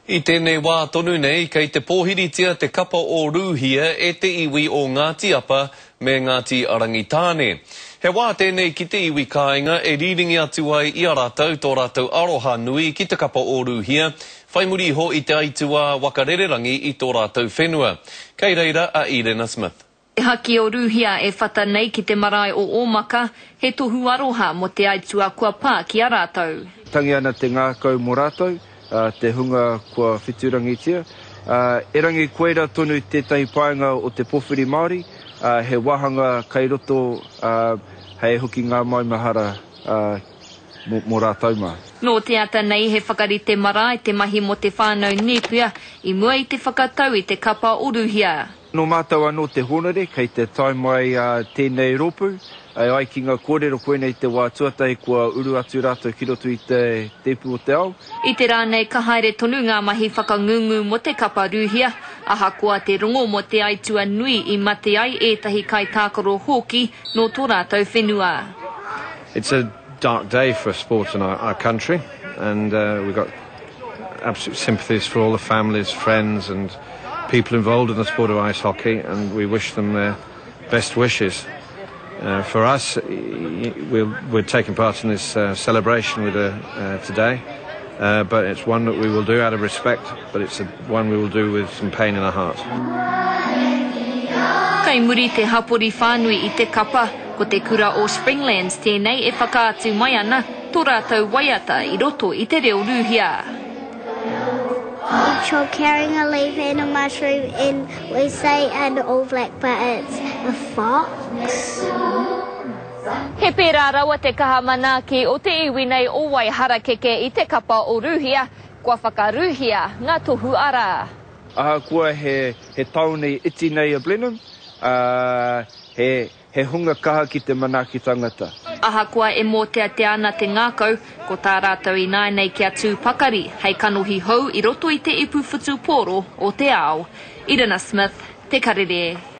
I tēnei wā tonu nei, kei te pōhiritia te kapa o Rūhia e te iwi o Ngāti Apa me Ngāti Rangitāne. He wā tēnei ki te iwi kāinga e rīringi atu ai i a rātou tō rātou aroha nui ki te kapa o Rūhia, whai muri iho i te aituā waka rererangi i tō rātou whenua. Kei reira a Īrena Smith. Te haki o Rūhia e whata nei ki te marae o Ōmaka, he tohu aroha mō te aitua kua pā ki a rātou. Tangi ana te ngākau mō rātou, te hunga kua whiturangitia. Erangi koira tonu tētahi painga o te powhiri Māori, he wāhanga kai roto hei hoki ngā maumahara mō rātou mā. Nō te ata nei he whakarite marae te mahi mō te whānau Nēpia i mua i te whakatau i te kapa o Rūhia. Nō mātou anō te hōnore kei te tae mai tēnei rōpū, e ai ki ngā kōrero koinei te wā tuatahi kua uru atu rātou ki roto i te Ipu o te Ao. I te rā nei ka haere tonu ngā mahi whakangungu mō te kapa Rūhia, ahakoa te rongo mō te aitua nui i mate ai ētahi kaitākaro hōki nō tō rātou whenua. It's a dark day for sport in our, our country and uh, we've got absolute sympathies for all the families, friends and people involved in the sport of ice hockey and we wish them their best wishes. Uh, for us, we're, we're taking part in this uh, celebration with, uh, uh, today, uh, but it's one that we will do out of respect, but it's a, one we will do with some pain in our heart. Kei muri te hapori whānui i te kapa, ko te kura o Springlands tēnei e whakaatu mai ana tō rātou waiata i roto i te reo Rūhia. You're carrying a leaf and a mushroom and we say an all black but it's a fox. He pērā rawa te kaha manaaki o te iwi nei o Waiharakeke i te kapa o Rūhia, kua whakarūhia ngā tohu arā. Ahakoa he he taone iti nei a Blenheim, ā, he He hunga kaha ki te manaaki tangata. Ahakoa e mōteatea ana te ngākau, ko tā rātou ināianei kia tū pakari hei kanohi hou i roto i te ipu whutupōro o te ao. Irina Smith, Te Karere.